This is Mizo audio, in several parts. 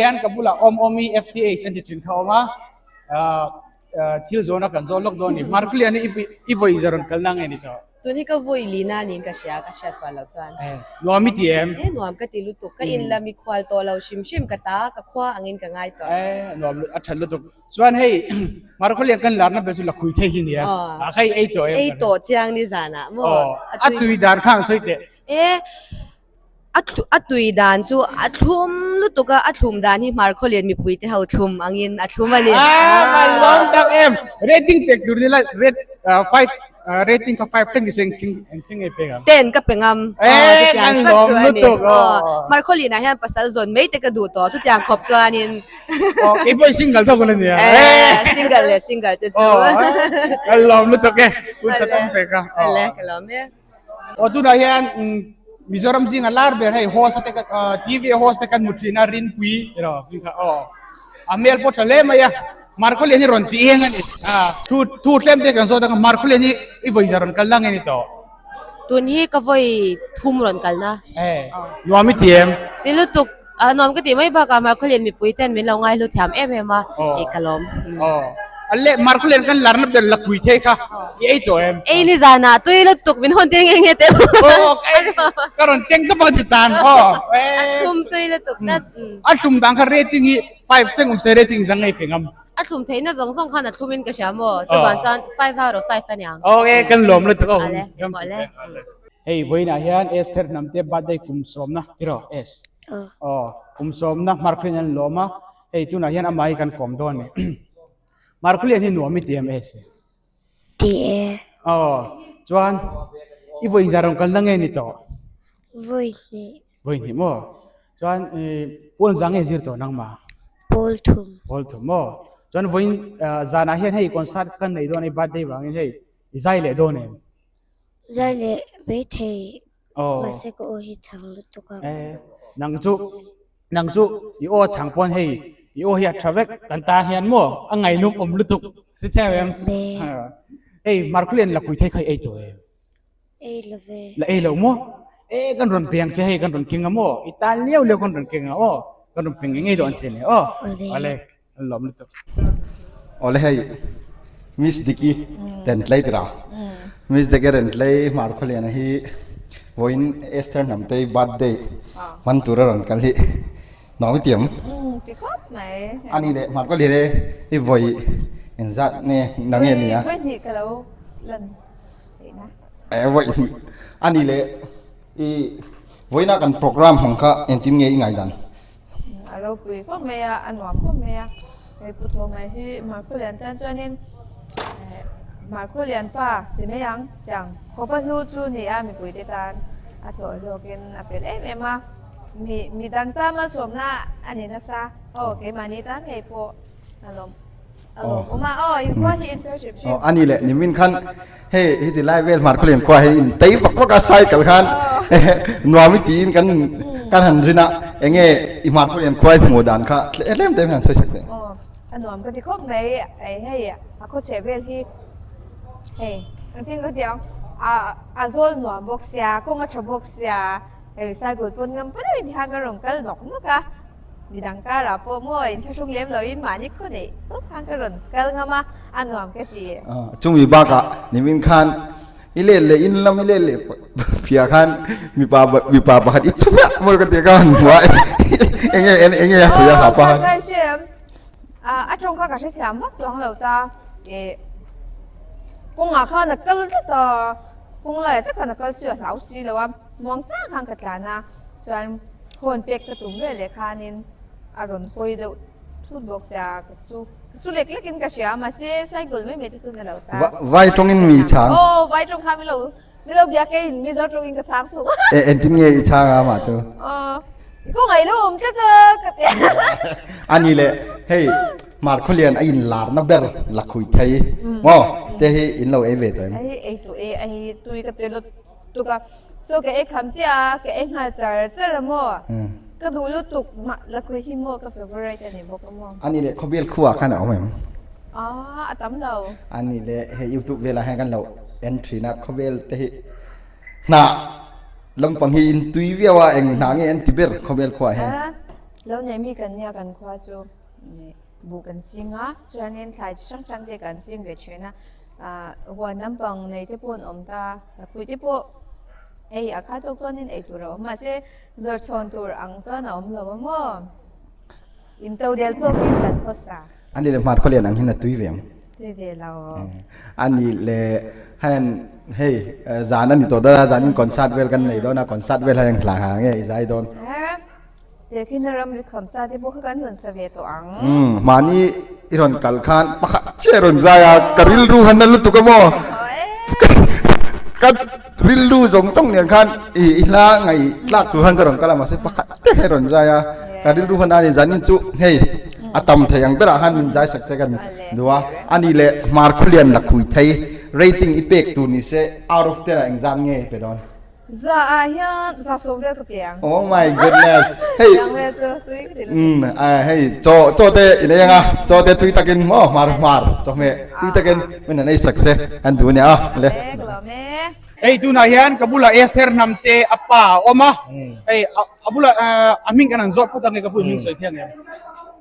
Hian ka bulah awm awm i FTH an ti thin kha awm a, thil zawhna kan zawh lawk dawn a ni. Marklian hi i vawi za rawn kalna nge ni tawh? Tun hi ka vawi lina niin ka hria, ka hriat sual loh chuan. Nuam i ti em? E nuam ka ti lutuk, ka in la mikhual tawh lo hrim hrim ka ta, ka khua angin ka ngai tawh. E nuam a that lutuk. Chuan hei Marklian kan larna ber chu lakhui thei hi nia, a kha i ei tawh em? Ei tawh chiang ni zanah maw? A tui dan kha ang sawi teh. E A tui dan chu a thlum lutuk a, a thlum dan hi Hmarkhawlian mipui te ho thlum angin a thlum a ni. Ah, ka lawm tak em. Rating pek tur nila rate 5 rating kha 5 thleng nise engthing engthing nge pek ang? 10 ka pe ngam. Eh, kan lawm lutuk. Hmarkhawlian ah hian pasal zawn mai te ka duh tawh chutiang khawp chuanin. Oh, kei pawh i single deuh a nia. Eh, single leh single te chu. Ka lawm lutuk e. Hun tha tam pek a. Awle, ka lawm e. Aw tunah hian Mizoram zinga lar ber hei host te TV a host te kan hmu thin a Rinpui tiraw hming kha aw a hmel pawh tha hle mai a Markhawlian hi rawn tih eng a ni thu thu tlem te kan zawt anga Markhawlian hi i vawi za rawn kal na nge ni tawh Tun hi ka vawi thum rawn kal na e nuam i ti em Ti lutuk A nuam ka tih mai bakah Markhawlian mipui ten min lo ngaihlu thiam em em a, i ka lawm. Aw, a leh Markhawlian kan larna ber lakpui thei kha i ei tawh em? Ei ni zanah tui lutuk min hawn tir nge nge teh u. Aw, ka rawn keng tawp ang ti tan aw. A thlum tui lutuk tlat. A thlum dan kha rating hi 5 thleng awm se rating zang ngei pe ngam. A thlum theihna zawng zawng khan a thlum in ka hria maw? Chuvang chuan 5 out of 5 a niang. Ok, kan lawm lutuk aw. Ale, awle. Hei vawiinah hian Esther hnamte birthday kum sawmna tiraw Es? Aw kum sawmna Marklian an lawm a, hei tunah hian amah hi kan kawm dawn a ni. Marklian hi nuam i ti em Es? Ti e. Aw chuan i vawiin zan rawn kalna nge ni tawh? Vawi hnih. Vawi hnih maw? Chuan pawl zang nge zir tawh nangmah? Pawl thum. Pawl thum maw? Chuan vawiin zanah hian hei concert kan nei dawn a i birthday vangin hei i zai leh dawn em? Zai leh maithei mahse ka aw hi chhang lutuk a. Nang chu nang chu i aw chhang pawn hei i aw hi a tha vek kan tan hian maw a ngaihnawm awm lutuk hre theu em? Hei Markhulian lakhui thei kha i ei tawh em? Ei lo ve. La ei lo maw? E kan rawn peng che hei kan rawn keng a maw? I tan liau liau kan rawn keng a aw kan rawn peng ngei dawn che nia aw. Awle. An lawm lutuk. Awle hei Miss Diki Rentlei tira. Miss Diki Rentlei Hmar Khawliana hi vawiin Esther Hnamtei birthday hman tura rawn kal hi nuam i tiam. Ti khawp mai. Ani leh Hmar Khawliana hi vawi engzat nge na nge nia. Vawi hnih ka lo lan theihna. Vawi hnih. Ani leh i vawiina kan program hmang kha engtin nge i ngaihdan? A ropui khawp mai a, a nuam khawp mai a. Hei Pu Thawmai hi Markhaw Lian tan chuanin Markhaw Lian pa ti mai ang tiang khawpa hlu chu ni a mipuite tan a hlawh hlawkin a fel em em a. Mi mi dang tan malsawmna a ni nasa. Aw keimahni tan ngei pawh a lawm. A ni leh nimin khan hei heti lai vel hmar khawlian khua hei in tei vak vak a cycle khan nuam i tiin kan kan han rin a enge i hmar khawlian khua i hmuh dan kha tlem tlem hian sawi sak teh. A nuam ka ti khawp mai hei a khaw chheh vel hi hei engtin ka ti ang a a zawl nuam bawk sia kawng a tha bawk sia hei cycle pawn ngam pawn in hian ka rawn kal nawk nawk a. Midang karah pawh maw inthlahrung lem loin mahni khaw neih tawp khan ka rawn kal ngam a, a nuam ka ti. Chumi bakah nimin khan i let leh in lam i let leh phiah khan mipa mipa pakhat i chhum miah mawi ka ti a ka han hmu a enge enge a sawi a ha pa khan. A tawng kha ka hrethiam vak chuang lo ta e kawngah khan a kal tlat a, kawng laiah tak khan a kal si a hlau si lo a, muang chang khan ka tlan a. Chuan phone pek ka tum vel leh khanin a rawn hawi deuh thut bawk sia ka su ka su lek lek in ka hria mahse cycle mai mai te chu na lo ta. Vai tawngin mi chhang. Aw vai tawng kha milo milo bia keiin Mizo tawngin ka chhang thung. E engtin nge i chhang a mah chu? Aw ka ngaih lo awm tlat a ka ti. Ani leh hei Hmarkhawlian a in larna ber lakhui thei maw te hi in lo ei ve tawh em? Ei ei tawh e ei tui ka ti lut tuk a. Chaw ka ei kham chiah a, ka ei nghal char char a maw? Ka duh lutuk mah lakhui hi maw ka favourite a ni bawk a maw? Ani leh khawvel khuah khan a awm em? Aaa a tam lo. Ani leh hei youtube velah hian kan lo en thin a, khawvel te hi hnah lampang hi in tui viau a, eng hnah nge an ti ber khawvel khuah hian? Lo nei mi kan nia kan khua chu buh kan ching a, chuanin thlai chi hrang hrang te kan ching ve thin a, ah huan lampang nei te pawh an awm ta, lakhuih te pawh hei a kha tawk chuanin ei tur a awm mahse zawrh chhawn tur ang chuan a awm lo a maw? In to del tawkin kan khawsa. A ni leh hmar khawlian ang hian a tui ve ang. Tui ve lo. A ni leh hian hei zan a ni tawh dawn a, zanin concert vel kan nei dawn a, concert vel hian hla hla nge i zai dawn. Tehkhina ram ri kham sa te pawh kha kan rawn sa ve tawh ang. Umm mahni i rawn kal khan pakhat chiah i rawn zai a, ka rilru han na lutuk a maw? Ka rilru zawng zawng nen khan i i hla ngaih tlak tur khan ka rawn kal a mahse pakhat te kha i rawn zai a, ka rilru han na a ni zanin chu hei a tam thei ang berah khan min zai sak se kan duh a, ani leh hmar khulian la khui thei rating i pek tur ni se out of ten ah engzat nge i pe dawn? Za ah hian za sawm vel ka pe ang. Oh my goodness. Hei. Yang vel chu tui ka ti lo. Um hei chaw chaw te in ei anga chaw te tui takin maw hmar hmar chawhmeh tui takin min han ei sak se an duh ania a le. E ka lawm e. Hei tunah hian ka bulah Esther Hnamte a pa a awm a, hei a bulah a hming kan han zawt phawt ange ka pu hming sawi thiang em?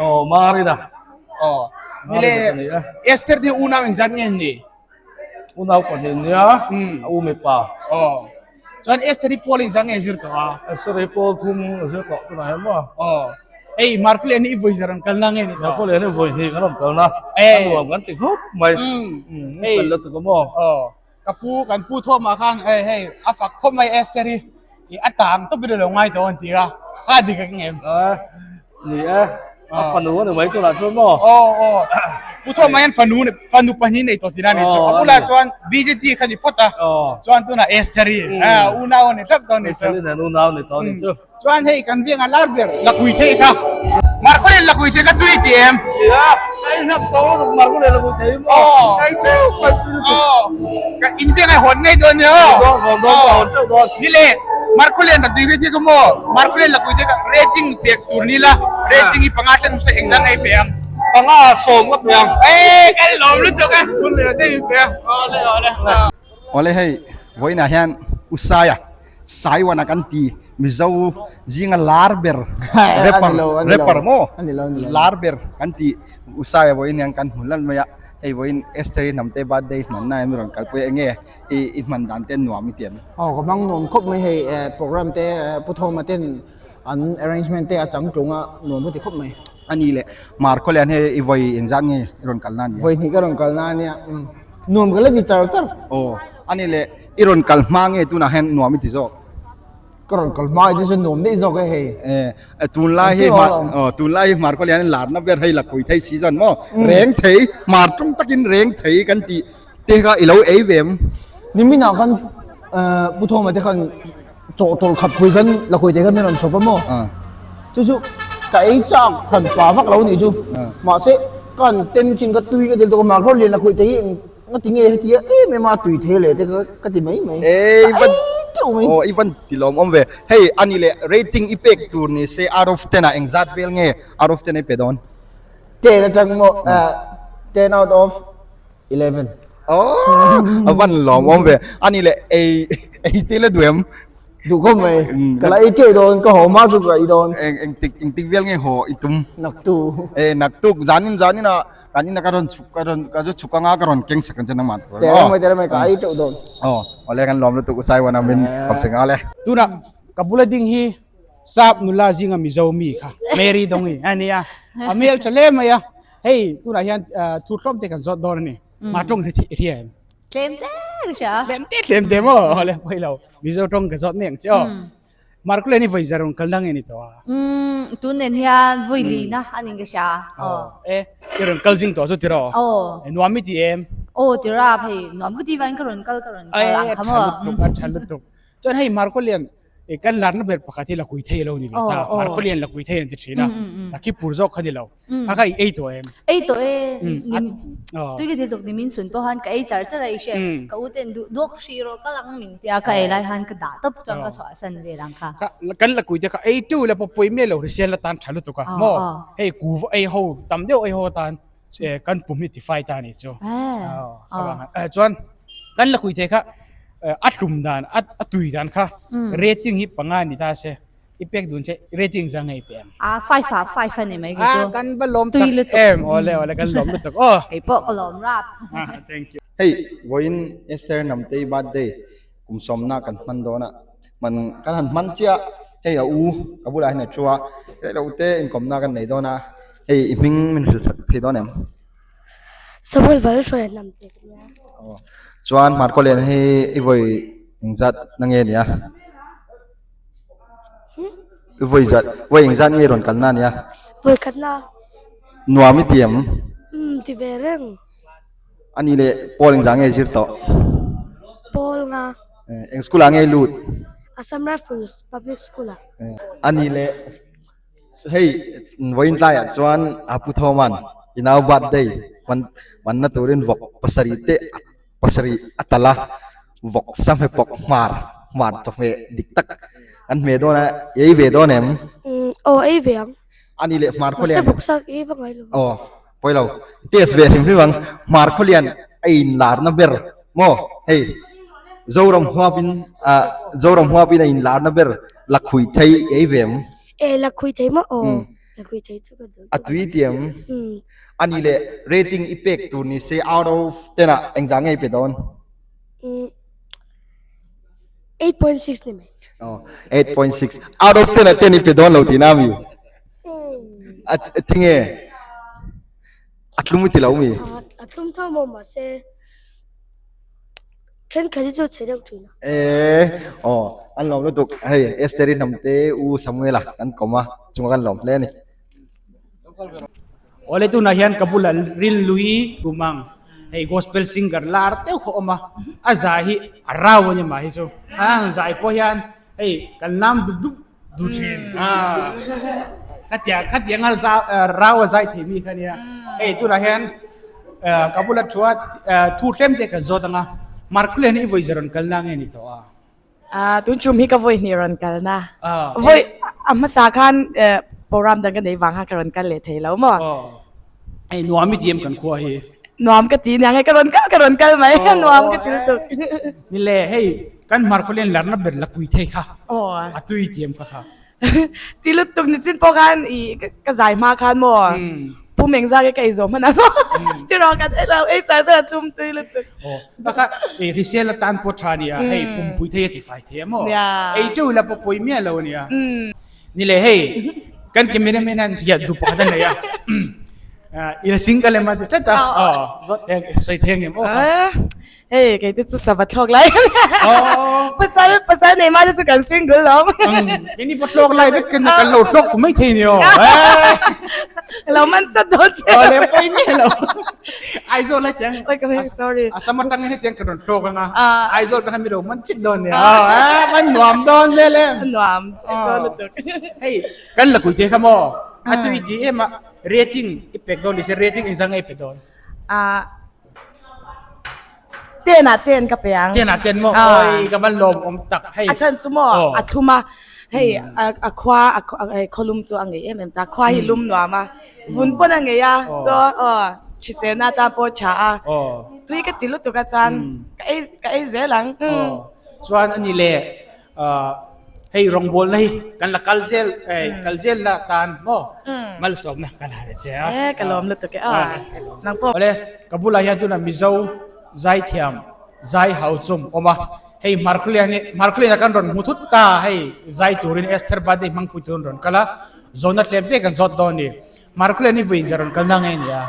Aw Marina. Aw nile Esther te unau engzat nge an nih? Unau pahnih nia, a u mipa. Aw. Chuan Esther hi Paul in zang nge zir tawh a? Esther hi Paul thum a zir tawh tunah hian maw? Aw. Hei Marco Lian hi i vawi zar an kalna nge ni tawh? Marco Lian hi vawi hnih kan rawn kalna. A nuam kan ti khawp mai. Hei. Fel lutuk a maw? Aw. Ka pu, kan pu thawmah khan hei hei a fak khawp mai Esther hi. I a tang tawp in a lo ngai tawh an ti a, kha dik a ngem. Ni e, a fanu a ni mai tunah chuan maw? Aw aw, Pu Thawma hian fanu fanu pahnih nei tawh tina ni chu. A bulah chuan BJT kha ni phawt a, chuan tunah Estheri, unau a ni tlat tawh a ni chu. Estheri nen unau ni tawh a ni chu. Chuan hei kan veng a lar ber Lakui thei kha. Markhawleh Lakui thei kha tui ti em? Nia, ka inhap tawh lutuk Markhawleh Lakui thei maw? Aw. Ka in cheu mai tui lutuk. Aw, ka in veng a hawn ngei dawn nia aw. Hawn dawn, hawn dawn, ka hawn teuh dawn. Ni le, Markhawleh Lakui thei kha maw? Markhawleh Lakui thei kha rating pek tur ni la, rating hi panga thleng se engzah ngei pe ang? Panga sawm ka pe ang. Ee, ka lawm lutuk a, hun leh te min pe a. Awle, awle. Awle hei, vawiinah hian Usaia Saiwana kan ti Mizo zinga lar ber rapper rapper maw lar ber kan ti Usaia vawiin hian kan hmu lal mai a hei vawiin Estheri hnamte birthday hmanna hian rawn kalpui a enge i i hman dan te nuam i ti em? Aw ka hmang nuam khawp mai hei program te Pu Thawma ten an arrangement te a changtlung a nuam ka ti khawp mai. A ni leh Marco lian hei i vawi engzat nge i rawn kalna a nia? Vawi hnih ka rawn kalna a nia nuam ka la ti char char. Aw a ni leh I rawn kal hma nge tunah hian nuam i ti zawk? Ka rawn kal hma i ti chuan nuam daih zawk e hei. Eh, tunlai hi hmar oh tunlai hi hmar khawlian larna ber hei la khui thei season maw? Reng thei, hmar tum takin reng thei kan tih te kha i lo ei ve em? Niminah khan Pu Thawma te khan chawhtawlh khat pui khan la khui thei khan min rawn chhawp a maw? Chu chu ka ei chak hran pa vak lo nih chu. Mahse ka han tem chin ka tui ka ti lutuk a, hmar khawlian la khui thei hi eng Nga ti nge hetia em em a tui thei leh te kha ka ti mai mai. Ei Ka van ei teuh mai. Aw i van ti lawm awm ve. Hei ani leh rating i pek tur ni se out of 10 ah engzat vel nge out of 10 i pe dawn? 10 atang maw 10 out of 11. Aw a van lawm awm ve. Ani leh ei ei te la duh em? Duh khawp mai. Ka la ei teuh dawn, ka haw hma chu ka ei dawn. Eng engtik engtik vel nge haw i tum? Naktuk. E naktuk zanin zanin ah Kan ina ka rawn chhuk ka rawn ka chu chhuk anga ka rawn keng sak ang che nangmah chuan Tere mai tere mai ka ai teuh dawn. Aw awle kan lawm lutuk usai wana min kawp seng ale. Tuna ka bula ding hi sap nula zinga Mizo mi kha Mary Dongi a nia a hmel tha hle mai a hei tunah hian thu hlawm te kan zawt dawn a ni mah tawng hi hria em? Tlem te ka hria. Tlem te tlem te maw awle pawi lo Mizo tawng ka zawt mek ang che aw. Markle ni vawi zarun kal dang e ni tawh a. Umm tun nen hian vawi lina a ning ka hria. Aw e i rawn kal zing tawh chu tiraw? Aw. E nuam i ti em? Aw tira hei nuam ka ti vangin ka rawn kal ka rawn kal ang kha maw. A tha lutuk a tha lutuk. Chuan hei Markle e kan larna ber pakhat hi lakui thei lo ni ve ta. Markle lian lakui thei an ti thin a. Lakhi pur zawk kha ni lo. A kha i ei tawh em? Ei tawh e. Tui ka thil tuk ni min chhun pawh khan ka ei char char a i hre. Ka u ten duh duak hrih rawh ka lang min tia ka ei lai khan ka dah tawp chuan ka chhuah san vel ang kha. Kan la kui te kha ei tu la pawh pawi miah lo hrisel la tan tha lutuk a maw? Hei kuva ei ho tam deuh ei ho atan kan pum hi tifai ta a nih chu. Chuan kan la kui te kha a hlum dan a tui dan kha rating hi panga ni ta se. I pek dun che rating za ngei pe ang. A five ah five a ni mai kei chu. A kan va lawm tak em awle awle kan lawm lutuk aw. Kei pawh ka lawm rap. Thank you. Hei vawiin Esther Namtei birthday kum sawmna kan hman dawn a hman kan han hman chiah hei a u ka bulah hian a thu a reilo te inkawmna kan nei dawn a hei i hming min hrilh chak thei dawn em? Samuel Valhruaia Namtei ka nia. Aw chuan Hmarkawlian hi i vawi engzat na nge nia? Vawi zat, vawi engzat nge rawn kalna ania? Vawi khatna. Nuam i ti em? Umm ti ve reng. Ani leh Paul engzah nge zir tawh? Paul nga. Eng school ah nge i lut? Assam Rifles Public School ah. Ani leh hei vawiin tlaiah chuan Apu Thoman i nau birthday hmanna turin vawk pasarih te pasarih a talh a, vawk sahme pawk hmar hmar chawhmeh dik tak an hmeh dawn a, i ei ve dawn em? Umm aw ei ve ang. Ani leh hmar khawlian. Mahse vawk sa ka ei vak ngai lo. Aw pawi lo, test ve hrim hrim ang, hmar khawlian a inlarna ber maw hei Zoram huapin ah Zoram huapin a inlarna ber lakhui thei i ei ve em? E lakhui thei maw aw. A tui tiang a ni leh rating i pek tur ni se out of 10 ah engzah nge i pe dawn? 8.6 ni mai. Oh, 8.6 out of 10 ah 10 i pe dawn lo tihna mi? A tinge a tlum i ti lo mi? A tlum tho maw mahse Thenkhat hi chu chhe deuh thin a. Ee aw an lawm lutuk hei Esther-i hnam te u Samuel-a kan kawm a chunga kan lawm hle a ni. Awle tunah hian ka bula Rinlui Gumang hei gospel singer lar deuh kha awm a, a zai hi a rau a ni mah hi chu a zai pawh hian hei kan lam dup dup duh thin a khatiang khatiang a za rau a zai thei mi kha nia hei tunah hian ka bula thu a thu tlem te kan zawt anga Markule hi i vawi za rawn kalna nge ni tawh a a tun chum hi ka vawi hnih rawn kalna vawi a hmasa khan program dang ka nei vang khan ka rawn kal leh thei lo maw hei nuam i ti em kan khua hi nuam ka ti nia hei ka rawn kal ka rawn kal mai nuam ka ti lutuk ni le hei Kan hmar khawlian larna ber la kui thei kha a tui tiam kha kha. Ti lutuk ni chin pawh khan i ka zai hma khan maw pu meng zak ka ei zawh hman ang ti rawh kan ei lo ei char char a tlum tui lutuk. Aw baka e hrisel atan pawh tha nia hei pumpui thei a ti fai thei a maw ei teuh ila pawh pawi miah lo ania. Ni le hei kan cameraman hian riat duh pakhat a nei a i la single em a ti tlat a aw zawt sawi thei ang em aw kha. Hei kei te chu sava thlawk lai ka nia. Pasal pasal nei ma te chu kan single lo. Kei ni pawh thlawk lai vek kan kan lo thlawk fu mai thei ni aw. Lo man chat dawn che. Aw le pawi miah lo. Aizawl lai tiang. Oi ka hei sorry. A sama tangin hetiang kan rawn thlawk anga. Aizawl kan mi lo man chit dawn nia. Man nuam dawn le le. Nuam dawn lutuk. Hei kan la kui te kha maw. A tui ti em a rating i pek dawn ni se rating engzah nge i pe dawn? Ten ah ten ka pe ang. Ten ah ten maw? Oi ka van lawm awm tak hei. A chan chu maw a thlum a hei a khua a khaw lum chu a ngei em em ta khua hi lum nuam a vun pawn a ngei a to aw hrisel atan pawh tha a tui ka ti lutuk a chuan ka ei ka ei zel ang. Chuan ani le Hei rawngbawlna hi kan la kal zel kal zel la tan maw malsawmna kan han che a. E ka lawm lutuk e a nang pawh. Awle ka bulah hian tunah Mizo zaithiam zai hau chum awm a hei Hmarkhawlian hi Hmarkhawlian ah kan rawn hmu thut ta hei zai turin Esther birthday hmangpui turin rawn kal a zawhna tlem te kan zawt dawn a ni Hmarkhawlian hi vawiin za rawn kal na nge nia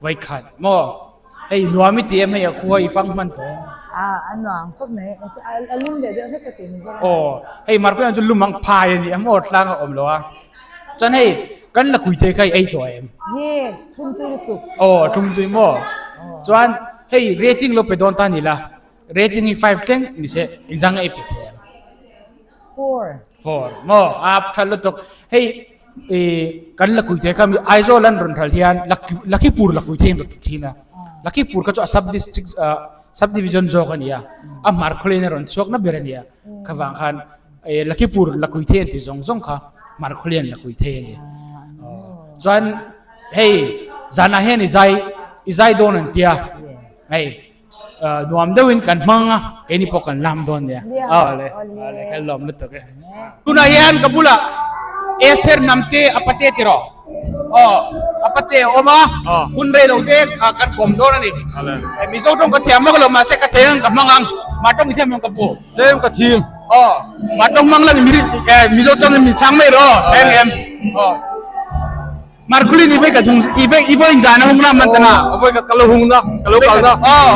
vawikhat maw. Hei nuam i ti em hei a khua i fang hman tawh. A a nuam khawp mai a lum ve deuh hlek ka ti Mizoram. Aw hei Markawia chu lum ang phai a ni a maw tlang a awm lo a. Chuan hei kan la kui thei kha i ei tawh em? Yes thlum tui lutuk. Aw thlum tui maw? Chuan hei rating lo pe dawn ta ni la rating hi 5 thleng ni se engzang nge i pe thei ang? 4. 4 maw a tha lutuk hei i kan la kui thei kha mi Aizawl an rawn ral hian Lakhipur la kui thei an rawn thin a Lakhipur kha chu a sub district sub division zawk a ni a a hmar khawlin a rawn chhuak na ber a ni a kha vang khan Lakhipur la kui thei an ti zawng zawng kha hmar khawlin la kui thei a ni chuan hei zanah hian i zai i zai dawn an tia hei Nuam deuhin kan hmang a, keini pawh kan lam dawn nia. Awle, awle, kan lawm lutuk e. Tunah hian ka bulah Esther Hnamte a pate ti rawh. Aw, a pate a awm a, hun rei lo te kan kawm dawn a ni. Mizo tawng ka thiam vak lo mahse ka thei ang ka hmang ang. Mah tawng i thiam ang ka pu. Tlem ka thim. Aw, mah tawng hmang lang Mizo tawng in min chhang mai rawh aw. Eng em. Aw. Markhulin i vei ka hung i vei i vawiin zan a hung na man tana. A vawi khat ka lo hung na, ka lo kal na. Aw.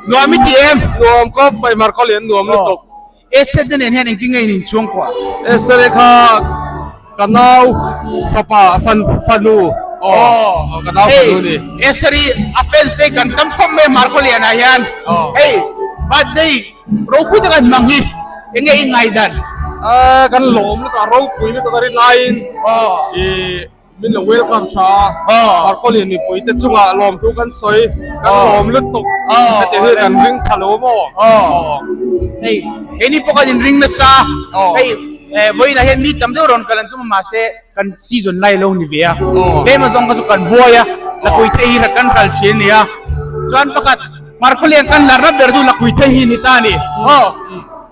Nuam i ti em? Nuam khawp mai Markhulin nuam lutuk. Esther te nen hian engtin nge in inchhuang kuah? Esther e kha ka nau fapa fan fanu aw ka nau fanu ni. Esther hi a fans te kan tam khawp mai Marco Liana hian. Hei birthday ropui tak an hmang hi enge i ngaihdan? Kan lawm lutuk a ropui lutuk a rin laiin i Min lo welcome tha a, Markawlian mipui te chungah lawmthu kan sawi, kan lawm lutuk heti hi kan ring tha lo maw? Hei keini pawh kan inring nasa, hei vawiinah hian mi tam deuh rawn kal an tum a mahse kan season lai lo ni ve a, tlem azawng kha chu kan buai a, lakui thei hi kan ral thin a ni a, chuan pakhat Markawlian kan larna ber chu lakui thei hi ni ta a ni.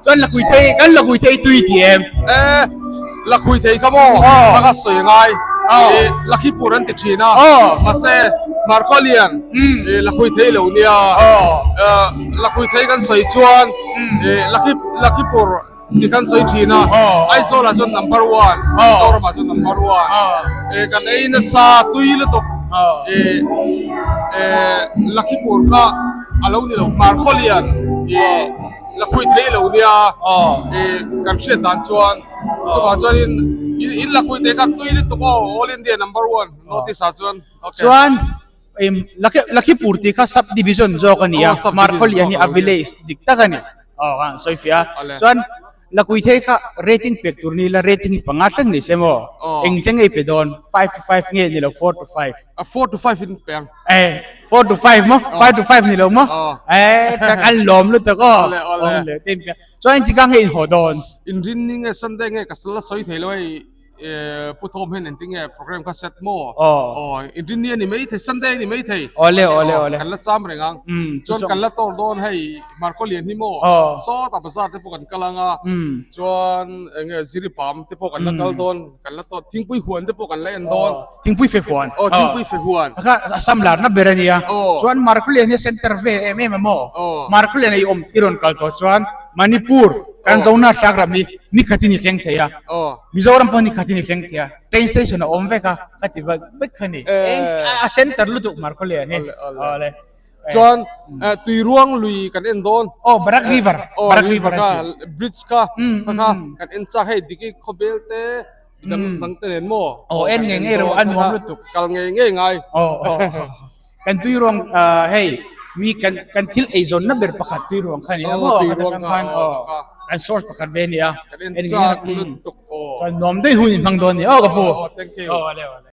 Chuan lakui thei kan lakui thei tui ti em? E lakui thei kha maw ka ka sawi ngai i Lakhipur an ti thin a mahse Markawlian i lakui thei lo nia lakui thei kan sawi chuan i Lakhipur ti kan sawi thin a Aizawl ah chuan number one Mizoram ah chuan number one e kan ei nasa tui lutuk i e Lakhipur kha a lo ni lo Markawlian i La khui thei lo nia i kan hriat dan chuan chuvang chuanin in la khui te kha tui lutuk aw all India number one notice ah chuan okay. Chuan Lakhipur tih kha sub division zawk a ni a Markhawlian hi a village dik tak a ni aw a sawi fiah a chuan Lakui thei kha rating pek tur ni la rating hi panga thleng ni se maw eng thleng nge i pe dawn 5 to 5 nge ni lo 4 to 5 4 to 5 in pe ang Eh, 4 to 5 mo? 5 to 5 ni lo mo? Eh, ka kan lawm lutuk aw. Ole, ole. Ole, tem pia. Chuan in tikang nge in haw dawn? In rin ni nge Sunday nge ka la sawi thei lo hei eh, Pu Thawm hian engtin nge program kha set maw? Aw. Aw, in rin ni a ni mai thei, Sunday a ni mai thei. Ole, ole, ole. Kan la cham reng ang. Mm, Chuan kan la tawr dawn hei Markawlian hi maw? Aw. Sawtah bazar te pawh kan kal ang a. Mm. Chuan enge Ziripam te pawh kan la kal dawn, kan la tawr Thingpui huan te pawh kan la en dawn. Thingpui fe huan. Aw, thingpui fe huan. Kha Assam larna ber a nia. Aw. Chuan Markhulian hi a center ve em em a maw? Aw. Markhulian a i awm i rawn kal tawh chuan Manipur kan Zohnar tlak ram hi ni khatin i thleng thei a. Aw. Mizoram pawh ni khatin i thleng thei a. Train station a awm vek a, ka ti vek vek kha ni. Eh. A center lutuk Markhulian hi. Awle, awle. Awle. Chuan Tuiruang lui kan en dawn. Aw, Barak River. Aw, Barak River kha, bridge kha, kha kha kan en chak hei Diki khawbel te Dang dang te nen maw? Aw en ngei ngei ro a nuam lutuk. Kal ngei ngei ngai. Aw aw kan tui ruang hei mi kan kan thil ei zawn na ber pakhat tui ruang kha ni a maw kha tang khan aw kan source pakhat ve ni a. Kan en chak lutuk aw. Chuan nuam daih hun in hmang dawn ni aw ka pu. Aw thank you. Aw ale ale.